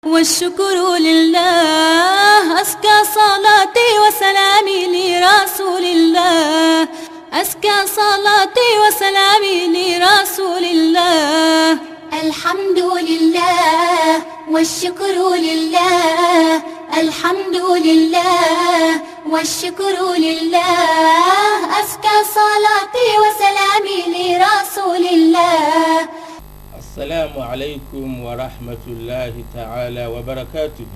والشكر لله. أزكى صلاتي وسلامي لرسول الله، أزكى صلاتي وسلامي لرسول الله. الحمد لله والشكر لله، الحمد لله والشكر لله. أزكى صلاتي وسلامي لرسول الله. السلام عليكم ورحمة الله تعالى وبركاته.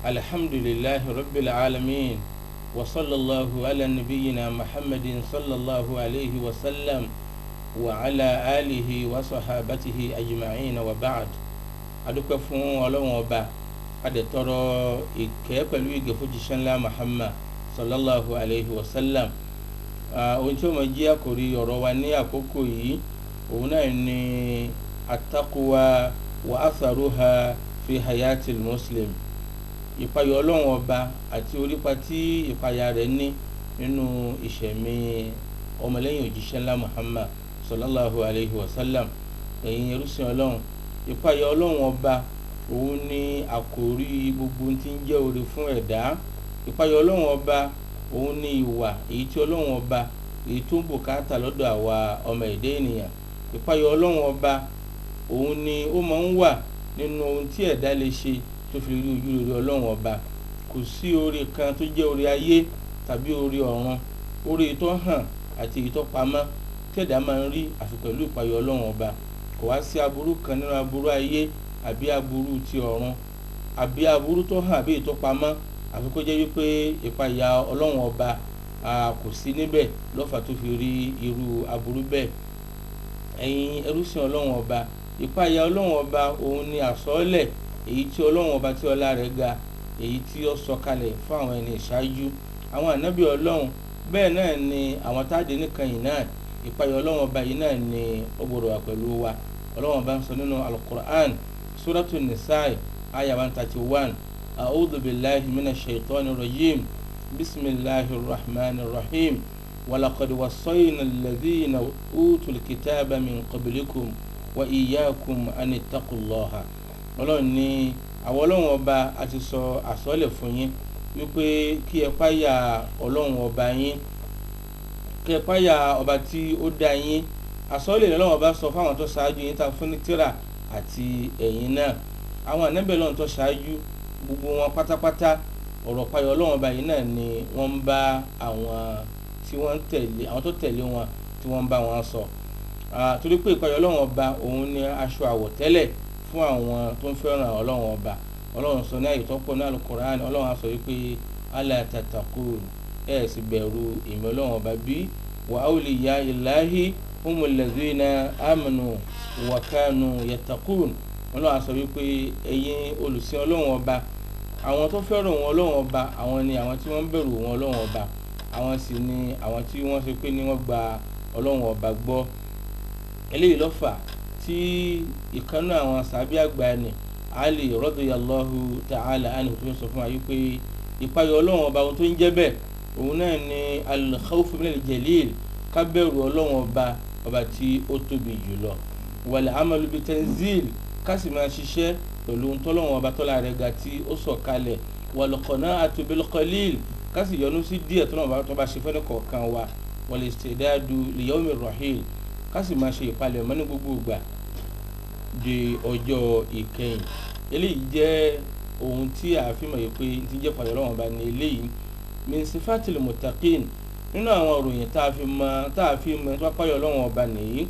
الحمد لله رب العالمين، وصلى الله على نبينا محمد صلى الله عليه وسلم وعلى آله وصحابته أجمعين، وبعد. Adúpẹ́ fún Ọlọ́run Ọba, adẹ̀tọrọ ìkẹ́ pẹ̀lú ìgẹ̀ fún òjíṣẹ́ ńlá Muhammad sallallahu alayhi wa sallam. Ohun tí ó máa jẹ́ àkòrí ọ̀rọ̀ wa ní àkókò yìí, òun náà ni at-taqwa wa atharuha fi hayatil muslim, ìpayà Ọlọ́run Ọba àti orípa tí ìpayà rẹ̀ ní nínú ìṣẹ̀mí ọmọlẹ́yìn òjíṣẹ́ ńlá Muhammad sallallahu alayhi wa sallam. Ẹ̀yin ẹrúsìn Ọlọ́run, ìpayà Ọlọ́run Ọba òun ni àkòrí gbogbo tí ń jẹ́ oore fún ẹ̀dá. Ìpayà Ọlọ́run Ọba òun ni ìwà èyí tí Ọlọ́run Ọba èyí tó ń bùkátà lọ́dọ̀ àwa ọmọ ẹ̀dá ènìyàn. Ìpayà Ọlọ́run Ọba òun ni ó máa ń wà nínú ohun tí ẹ̀dá lè ṣe tó fi rí ojú rere Ọlọ́run Ọba. Kò sí oore kan tó jẹ́ oore ayé tàbí oore ọ̀run, oore tó hàn àti èyí tó pamọ́ tí ẹ̀dá máa ń rí àfi pẹ̀lú ìpayà Ọlọ́run Ọba. Kò wá sí aburú kan nínú aburú ayé àbí aburú ti ọ̀run àbí aburú tó hàn àbí èyí tó pamọ́, àfi kó jẹ́ wípé ìpayà Ọlọ́run Ọba kò sí níbẹ̀ lọ́fà tó fi rí irú aburú bẹ́ẹ̀. Ẹ̀yin ẹrúsìn Ọlọ́run Ọba, ìpayà Ọlọ́run Ọba òun ni àsọ́ọ́lẹ̀ èyí tí Ọlọ́run Ọba tí ọlá rẹ̀ ga, èyí tí ó sọ kalẹ̀ fún àwọn ẹni ìṣáájú, àwọn ànábì Ọlọ́run, bẹ́ẹ̀ náà ni àwọn táàdé nìkan yìí náà. Ìpayà Ọlọ́run Ọba yìí náà ni ó gbọdọ̀ wà pẹ̀lú wa. Ọlọ́run Ọba ń sọ nínú Al-Qur'an, Suratu Nisa'i, aya 131, A'udhu billahi minash shaitani rajim, bismillahir rahmanir rahim, walaqad wassayna alladhina utul kitaba min qablikum wa iyyakum an ittaqullaha. Ọlọ́run ní àwọn Ọlọ́run Ọba a ti sọ àsọ́lẹ̀ fún yín wípé kí ẹ páyà Ọlọ́run Ọba yín, kí ẹ páyà ọba tí ó dá yín. Àsọ́lẹ̀ Ọlọ́run Ọba sọ fáwọn tó ṣáájú yín tá a fún ní tírà àti ẹ̀yin náà. Àwọn ànábì Ọlọ́run tó ṣáájú gbogbo wọn pátápátá, ọ̀rọ̀ páyà Ọlọ́run Ọba yìí náà ni wọ́n ń bá àwọn tí wọ́n ń tẹ̀lé, àwọn tó tẹ̀lé wọn tí wọ́n ń bá wọn sọ. Torí pé ìpayà Ọlọ́run Ọba òun ni aṣọ àwọ̀tẹ́lẹ̀ fún àwọn tó ń fẹ́ràn Ọlọ́run Ọba. Ọlọ́run sọ ní àyè tó pọ̀ ní Al-Qur'an, Ọlọ́run á sọ wípé ala tattaqun, ẹ̀ sì bẹ̀rù ìmọ̀ Ọlọ́run Ọba bí, wa awliya illahi humul ladhina amanu wa kanu yattaqun. Ọlọ́run á sọ wípé ẹ̀yin olùsìn Ọlọ́run Ọba, àwọn tó fẹ́ràn wọn Ọlọ́run Ọba, àwọn ni àwọn tí wọ́n ń bẹ̀rù wọn Ọlọ́run Ọba, àwọn sì ni àwọn tí wọ́n ṣe pé ní wọ́n gba Ọlọ́run Ọba gbọ́. Eléyìí ló fà tí ìkànnì àwọn sàbí àgbà ni Ali radiyallahu ta'ala anhu tó ń sọ fún wa yìí pé ìpayà Ọlọ́run Ọba ohun tó ń jẹ́ bẹ́ẹ̀ òun náà ni al-khawfu minal jalil, ká bẹ̀rù Ọlọ́run Ọba, ọba tí ó tóbi jùlọ, wal amalu bi tanzil, ká sì máa ṣiṣẹ́ pẹ̀lú ohun tọ́lọ́run Ọba tọ́lá rẹ̀ ga tí ó sọ̀ kalẹ̀, wal qana'atu bil qalil, ká sì yọ́nú sí díẹ̀ tọ́lọ́run Ọba tó bá ṣe fẹ́ni kọ̀ọ̀kan wa, wal istidadu li yawmi rahil, ká sì máa ṣe ìpalẹ̀mọ́ ní gbogbo ìgbà di ọjọ́ ìkẹyìn. Eléyìí jẹ́ ohun tí a fi mọ̀ yìí pé ti jẹ́ pàdé Ọlọ́run Ọba ní eléyìí. Min sifatil muttaqin, nínú àwọn òròyìn tá a fi mọ̀ tó bá pàdé Ọlọ́run Ọba nìyí.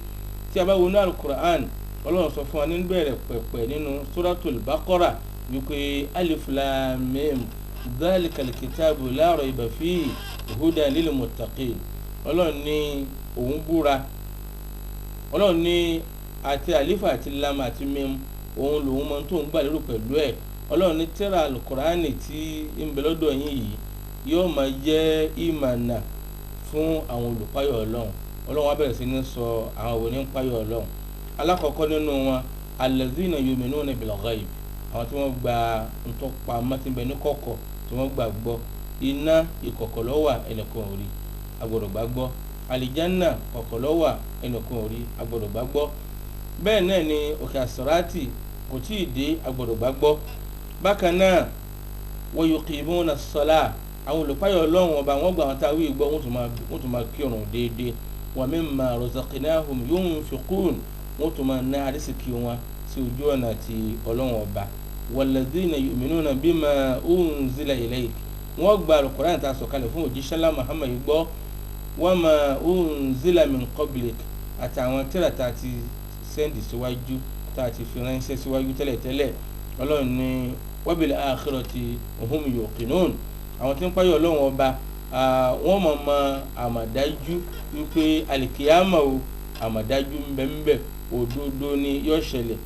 Tí a bá wo ní Al-Qur'an, Ọlọ́run sọ fún wa nínú bẹ̀rẹ̀ pẹ̀pẹ̀ nínú Suratul Baqara wípé alif lam mim dhalikal kitabu la rayba fihi hudan lil muttaqin. Ọlọ́run ní òun búra, Ọlọ́run ní àti àlífà àti lam àti mim òun lòun mọ tó ń gbà lérò pẹ̀lú ẹ̀. Ọlọ́run ní tírà Al-Qur'ani tí ń bẹ lọ́dọ̀ yín yìí yóò máa jẹ́ ìmọ̀nà fún àwọn olùpáyọ̀ Ọlọ́run. Ọlọ́run wá bẹ̀rẹ̀ sí ní sọ àwọn òwe ní páyọ̀ Ọlọ́run. Alákọ̀ọ́kọ́ nínú wọn, alladhina yu'minuna bil ghaib, àwọn tí wọ́n gba ntọ́pamọ́ tí ń bẹ ní kọ̀kọ̀ tí wọ́n gbà gbọ́. Iná ìkọ̀kọ̀ ló wà, ẹnìkan ò rí, a gbọ́dọ̀ gbàgbọ́. Àlìjánà kọ̀kọ̀ ló wà, ẹnìkan ò rí, a gbọ́dọ̀ gbàgbọ́. Bẹ́ẹ̀ náà ni òkè àsàrátì Kò tí ì dé, agbọ́dọ̀ gbàgbọ́. Bákan náà wa yuqimuna as-salah, àwọn olùpáyọ̀ Ọlọ́run ọba wọ́n gba àwọn tá a wí gbọ́, wọ́n tún máa kírun déédéé. Wa mimma razaqnahum yunfiqun, wọ́n tún máa ná àrísìkí wọn sí ojú ọ̀nà ti Ọlọ́run ọba. Walladhina yu'minuna bima unzila ilayk, wọ́n gba Al-Qur'an tá a sọ̀kalẹ̀ fún òjíṣẹ́ ńlá Muhammad gbọ́. Wa ma unzila min qablik, àtàwọn tírà tá a ti sẹ́ndì síwájú, tá a ti fi ránṣẹ́ síwájú tẹ́lẹ̀tẹ́lẹ̀. Ọlọ́run ní wabil akhirati hum yuqinun, àwọn tí ń páyọ̀ Ọlọ́run ọba wọ́n mọ̀ mọ́ àmọ̀dájú wípé àlìkìyàmọ̀ o, àmọ̀dájú ńbẹ̀ńbẹ̀, òdodo ni yóò ṣẹlẹ̀.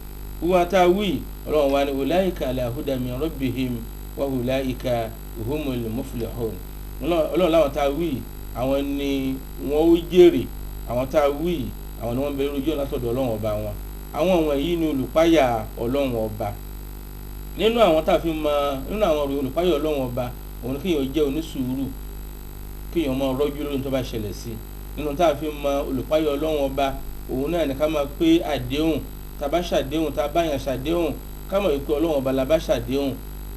Wọ́n tá a wí Ọlọ́run wa ní ulaika ala huda min rabbihim wa ulaika humul muflihun. Ọlọ́run láwọn tá a wí àwọn ni wọ́n ó jèrè, àwọn tá a wí àwọn ni wọ́n bẹ lójú ọ̀nà látọ̀dọ̀ Ọlọ́run ọba wọn. Àwọn wọ̀nyí ni olùpáyà Ọlọ́run ọba. Nínú àwọn tá a fi mọ nínú àwọn olùpáyà Ọlọ́run ọba, òun kéèyàn jẹ́ onísùúrù, kéèyàn máa rọ́jú lórí tó bá ṣẹlẹ̀ sí. Nínú tá a fi mọ olùpáyà Ọlọ́run ọba, òun náà ní ká máa pé àdéhùn. Tá a bá ṣàdéhùn, tá a bá yàn ṣàdéhùn, ká mọ̀ wípé Ọlọ́run ọba la bá ṣàdéhùn,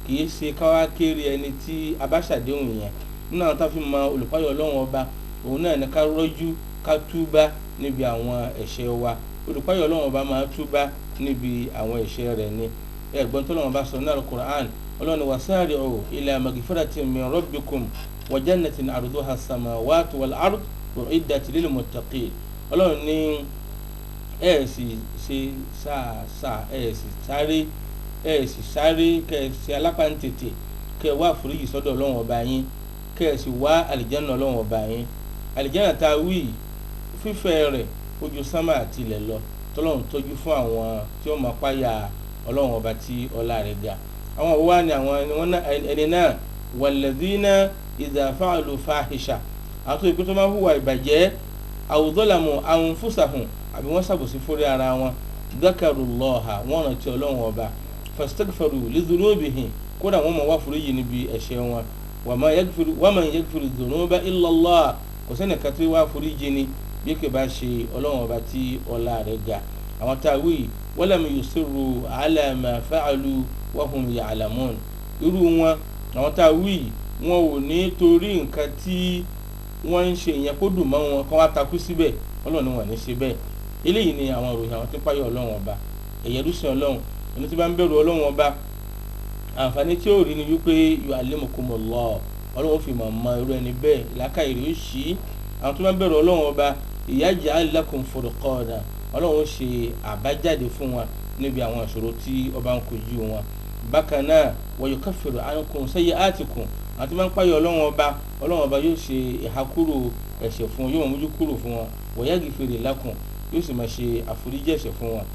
kì í ṣe káwá kéré ẹni tí a bá ṣàdéhùn yẹn. Nínú àwọn tá a fi mọ olùpáyà Ọlọ́run ọba, òun náà ní ká rọ́jú, ká túbá níbi àwọn ẹ̀ṣẹ̀ wa. Olùpáyà Ọlọ́run ọba máa túbá níbi àwọn ẹ̀ṣẹ̀ rẹ̀ ni. Ẹ̀gbọ́n tó lọ́wọ́ bá sọ ní Al-Qur'an, Ọlọ́run wasari'u ila magfiratin min rabbikum wa jannatin arduha as-samawatu wal ard u'iddat lil muttaqin. Ọlọ́run ní ẹ̀ sì ṣe sáà, ẹ̀ sì sáré, ẹ̀ sì sáré kẹ́ ẹ ṣe alápáǹtètè, kẹ́ ẹ wá àforíjì sọ́dọ̀ Ọlọ́run ọba yín, kẹ́ ẹ sì wá àlìjánnà Ọlọ́run ọba yín. Àlìjánnà tá a wí fífẹ́ rẹ̀ ojú sánmà àti ilẹ̀ lọ, tọ́lọ́run tọ́jú fún àwọn tí ó máa páyà Ọlọ́run ọba tí ọlá rẹ̀ ga. Àwọn wa ni àwọn ẹni náà, walladhina idha fa'alu fahisha, àwọn tó yẹ kó tó máa hùwà ìbàjẹ́, aw zalamu anfusahum, àbí wọ́n ṣàbòsí fórí ara wọn, dhakarullaha, wọ́n rántí Ọlọ́run ọba, fastaghfaru lidhunubihim, kódà wọ́n máa wá foríjì níbi ẹ̀ṣẹ̀ wọn. Wa man yaghfiru dhunuba illa Allah, kò sẹ́nìkan tó wá foríjì ni bí kò bá ṣe Ọlọ́run ọba tí ọlá rẹ̀ ga. Àwọn tá a wí walam yusirru ala ma fa'alu wa hum ya'lamun, irú wọn àwọn tá a wí wọn ò ní torí nǹkan tí wọ́n ń ṣe ìyẹn kó dùn mọ́ wọn kán wá takú síbẹ̀, Ọlọ́run ni wọ́n ní ṣe bẹ́ẹ̀. Eléyìí ni àwọn ìròyìn àwọn tí ń páyọ̀ Ọlọ́run ọba. Ẹ̀yẹ lùsìn Ọlọ́run, ẹni tí bá ń bẹ̀rù Ọlọ́run ọba, àǹfààní tí ó rí ni wípé yu'allimukumullah, Ọlọ́run fi mọ̀ mọ irú ẹni bẹ́ẹ̀, làákàyè rẹ̀ ó ṣí. Àwọn tó bá ń bẹ̀rù Ọlọ́run ọba, yaj'al lakum furqana, Ọlọ́run ṣe àbájáde fún wọn níbi àwọn ìṣòro tí ọba ń kojú wọn. Bákan náà wa yukaffiru ankum sayyi'atikum, àti máa ń páyọ̀ Ọlọ́run ọba, Ọlọ́run ọba yóò ṣe ìhákúrò ẹ̀ṣẹ̀ fún wọn, yóò mójú kúrò fún wọn, wa yaghfir lakum, yóò sì máa ṣe àforíjì ẹ̀ṣẹ̀ fún wọn.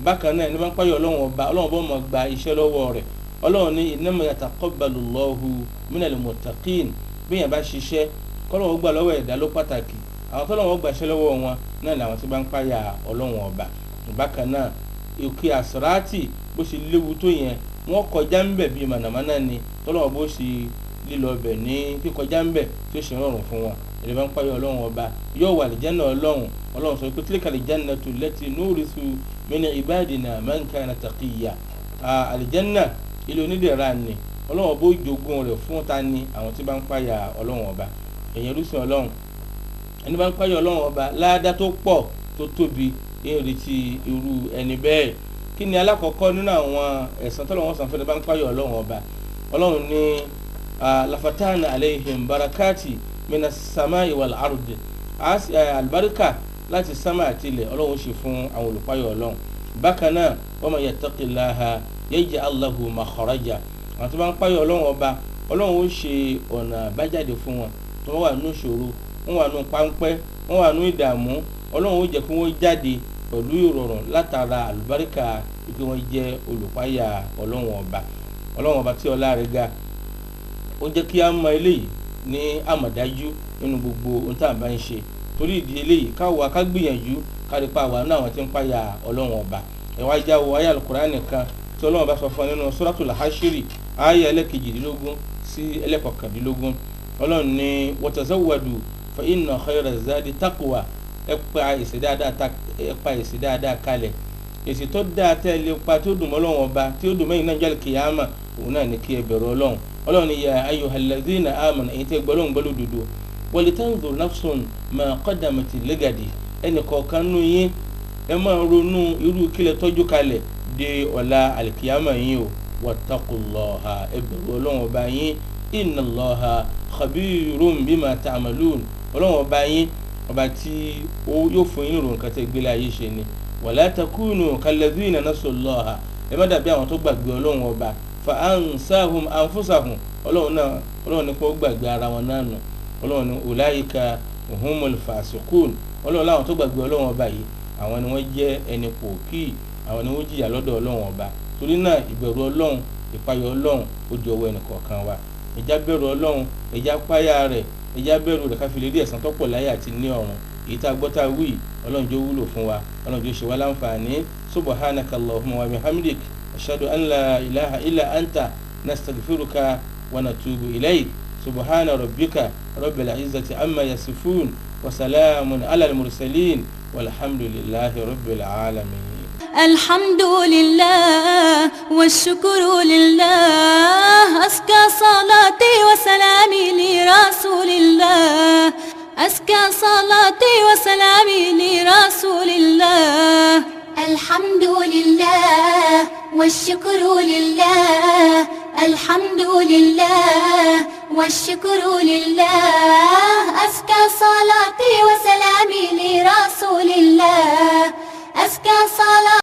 Bákan náà ẹni máa ń páyọ̀ Ọlọ́run ọba, Ọlọ́run ọba máa gba iṣẹ́ lọ́wọ́ rẹ̀. Ọlọ́run ní innama yataqabbalu Allahu minal muttaqin, bí èèyàn bá ṣiṣẹ́ kọ́lọ́run gbà lọ́wọ́ ẹ̀dá ló pàtàkì, àwọn tọ́lọ́run gbà iṣẹ́ lọ́wọ́ wọn náà làwọn tí bá ń páyà Ọlọ́run ọba. Bákan náà òkè àsìrátì bó ṣe léwu tó yẹn, wọ́n kọjá ń bẹ̀ bíi mànàmáná ni, tọ́lọ́run bó ṣe lílọ ọbẹ̀ ní kíkọjá ń bẹ̀ tí ó ṣe rọrùn fún wọn. Ẹni bá ń páyà Ọlọ́run ọba yóò wà àlìjánnà Ọlọ́run. Ọlọ́run sọ pé tilka aljannatu allati nurithu min ibadina man kana taqiyya, àlìjánnà ilé onídẹ̀ra ni Ọlọ́run bó jogún rẹ̀ fún ta ni àwọn tí bá ń páyà Ọlọ́run ọba. Ẹ̀yẹn rúṣin Ọlọ́run, ẹni bá ń páyà Ọlọ́run ọba láàdá tó pọ̀ tó tóbi ń retí irú ẹni bẹ́ẹ̀. Kí ni alákọ̀ọ́kọ́ nínú àwọn ẹ̀san tọ́lọ́run san fún ẹni bá ń páyà Ọlọ́run ọba? Ọlọ́run ní lafatana aleihim barakati mina samai wal ardi, alibarika láti sámà àti ilẹ̀ Ọlọ́run ṣe fún àwọn olùpáyà Ọlọ́run. Bákan náà wa man yattaqillaha yaj'al lahu makhraja, àwọn tó bá ń páyà Ọlọ́run ọba, Ọlọ́run ó ṣe ọ̀nà àbájáde fún wọn. Tó wọ́n wà nínú ìṣòro, wọ́n wà nínú páńpẹ́, wọ́n wà nínú ìdààmú, Ọlọ́run ó jẹ́ kí wọ́n jáde pẹ̀lú ìrọ̀rùn látara àlùbáríkà wípé wọ́n jẹ́ olùpáyà Ọlọ́run ọba. Ọlọ́run ọba tí ọlá rẹ̀ ga, ó jẹ́ kí á mọ eléyìí ní àmọ̀dájú nínú gbogbo ohun tá à ń bá ń ṣe. Torí ìdí eléyìí káwa ká gbìyànjú kárí pa àwa náà àwọn tí ń páyà Ọlọ́run ọba. Ẹ wá já wo ayé Al-Qur'an nìkan tí Ọlọ́run bá sọ fún wa nínú Suratul Hashiri, ayé ẹlẹ́kejìdínlógún sí ẹlẹ́kọ̀kàndínlógún. Ọlọ́run ní watazawwadu fa inna khayra zadi taqwa, ẹ pa èsì dáadáa kalẹ̀, Èsì tó dáa tẹ́ ẹ lè pa tí ó dùn mọ́ Ọlọ́run ọba, tí ó dùn mẹ́yìn náà jẹ́ kìyàmà, òun náà ní kí ẹ bẹ̀rù Ọlọ́run. Ọlọ́run ni ya ayyuhallazina amanu, èyí tẹ́ gbọ́ Ọlọ́run gbọ́ lódodo, walitanzur nafsun ma qaddamat ligadi, ẹnì kọ̀ọ̀kan nù yín ẹ máa ronú irú kílẹ̀ tọ́jú kalẹ̀ de ọ̀la àlìkìyàmà yín o. Wattaqullaha, ẹ bẹ̀rù Ọlọ́run ọba yín, innallaha khabirun bima ta'malun, Ọlọ́run ọba yín ọba tí ó yóò fún yín nírò nǹkan tẹ́ gbélé ayé ṣe ni. Wala takunu kalladhina nasullaha, ẹ má dàbí àwọn tó gbàgbé Ọlọ́run ọba, fa ansahum anfusahum, Ọlọ́run náà Ọlọ́run ní kó gbàgbé ara wọn náà nù. Ọlọ́run ní ulaika humul fasiqun, Ọlọ́run láwọn tó gbàgbé Ọlọ́run ọba yìí àwọn ni wọ́n jẹ́ ẹni pòkì, àwọn ni wọ́n jìyà lọ́dọ̀ Ọlọ́run ọba. Torí náà ìbẹ̀rù Ọlọ́run, ìpayọ̀ Ọlọ́run ó di ọwọ́ ẹnì kọ̀ọ̀kan wa. Ẹja bẹ̀rù Ọlọ́run, ẹja páyà rẹ̀, ẹja bẹ̀rù rẹ̀ káfí lè rí ẹ̀san tó pọ̀ láyé àti ní ọ̀run. Èyí tá a gbọ́ tá a wí, Ọlọ́run jọ̀ọ́ wúlò fún wa, Ọlọ́run jọ̀ọ́ ṣe wá láǹfààní. Subhanaka Allahumma wa bihamdik, ashhadu an la ilaha illa anta, nastaghfiruka wa natubu ilayk. Subhana rabbika rabbil izzati amma yasifun, wa salamun ala al-mursalin, walhamdulillahi rabbil alamin. الحمد لله والشكر لله، أزكى صلاتي وسلامي لرسول الله، أزكى صلاتي وسلامي لرسول الله. الحمد لله والشكر لله، الحمد لله والشكر لله، أزكى صلاتي وسلامي لرسول الله، أزكى صلاتي.